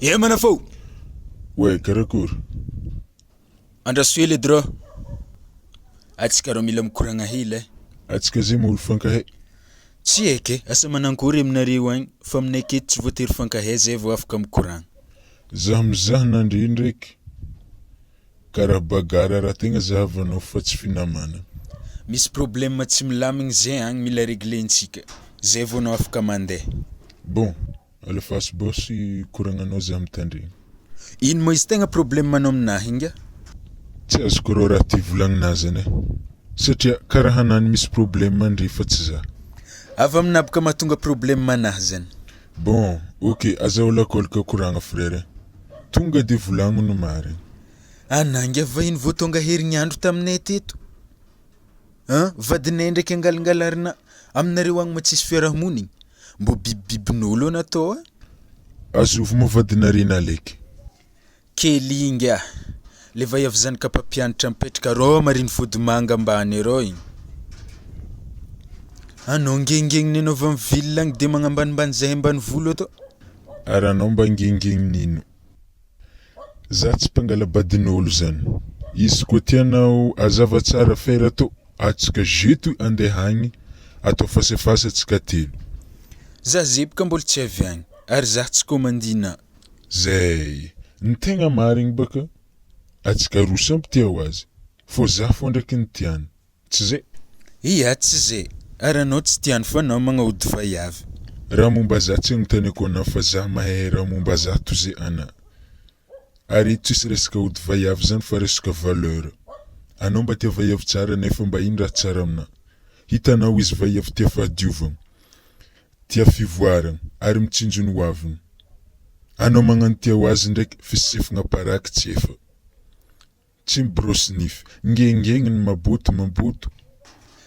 Eh manafao! Ouais, karakory? Andraso hely edy rô! Atsika rô mila mikoragna hely ai. Atsika zay ma olo fankahay? Tsy haiko e, asa manankory aminareo agny fa aminay aketo tsy voatery fankahay zay vao afaka mikoragna. Zaho mizaha nandre ndraiky karaha bagara raha tegna zahavanao fa tsy finamana. Misy problème tsy milamigny zay agny mila réglentsika zay vao anao afaka mandeha. Bon, alefaso boss koragnanao za mitandregny. Ino moa izy tegna problème anao aminahy inga? Tsy azoko rô raha ty volagnina zany e, satria karaha anany misy problème andre fa tsy za. Avy aminà boka mahatonga problème anahy zany. Bon, ok, aza olakolaka koragna frère, tonga de volagno ny marigny. Anà ngiahy vahiny vao tonga herignandro taminay teto, an vadinay ndraiky angalangalarina, aminareo agny ma tsisy fiarahamonigny? Mbô bibibibin'ôlo anao tô a. Azovy moa vadinare nalaiky? Kely ingiahy, le vaiavy zanaka mpampianatra mipetraka arô mariny fodimanga ambany arô igny. Anao ngengegniny anao avy amin'ny ville agny de magnambanimbany zahay ambanivolo atô. Ary anao mba ngengegniny ino? Za tsy mpangala-badin'olo zany. Izy koa tianao hazava tsara affaire atô, atsika jeto andeha agny atao face à face atsika telo. Za zeboka mbola tsy avy agny ary za tsy commandina. Zay! Ny tegna marigny baka atsika roa samby tia ho azy fô za fô ndraiky ny tiany. Tsy zay? Ia tsy zay, ary anao tsy tiany fa anao magnaody vaiavy. Raha momba za tsy agnontaniako anao fa za mahay raha momba za toy zay anà. Ary eto tsisy resaka ody vaiavy zany fa resaka valeur. Anao mba tia vaiavy tsara nefa mba ino raha tsara aminà? Hitanao izy vaiavy tia fahadiovana, tia fivoarana ary mitsinjo ny hoaviny. Anao magnano tia ho azy ndraiky fisefagna paraky tsy efa. Tsy miborosy nify, ngengegny ny maboto maboto.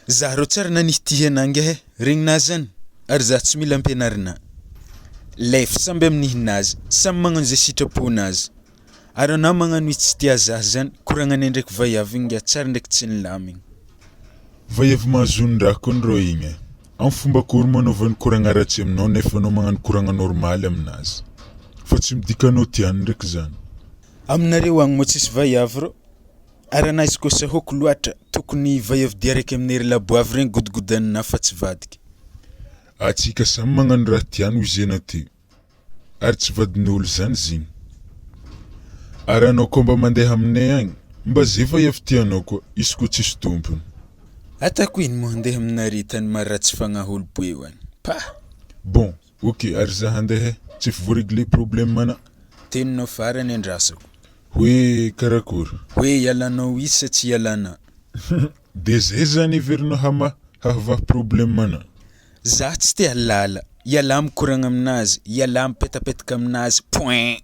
Za rô tsary nanihitihy anà ngiahy e, regninà zany? Ary za tsy mila ampianarina. Lefa samby amin'ny nihinazy, samy magnano zay sitrapon'azy. Ary anà magnano izy tsy tia za zany, koragnanay ndraiky vaiavy igny ngiahy tsary ndraiky tsy nilamigny. Vaiavy mahazon-draha kony rô igny e. Amin'ny fomba akory manaovany koragna ratsy aminao nefa anao magnano koragna normaly aminazy. Fa tsy midika anao tiany ndraiky zany. Aminareo agny moa tsisy vaiavy rô? Ary anà izy koa sahôko loatra tokony vaiavy dia araiky amin'ny ery laboavy regny godogodaninà fa tsy vadiky. Atsika samy magnano raha tiany hoy zena ty. Ary tsy vadin'olo zany zigny. Ary anao koa mba mandeha aminay agny, mba zay vaiavy tianao koa, izy koa tsisy tompony. Ataoko ino moa handeha aminare tany maharatsy fagnahy olo boeo agny. Pah! Bon, ok, ary za handeha e, tsy efa voaréglé problème anà. Teninao farany andrasako. Hoe karakory? Hoe ialanao izy sa tsy ialana? De zay zany heverinao hama hahavaha problème anà. Za tsy te hahalala, ialahy mikoragna aminazy, ialahy mipetapetaka aminazy, point.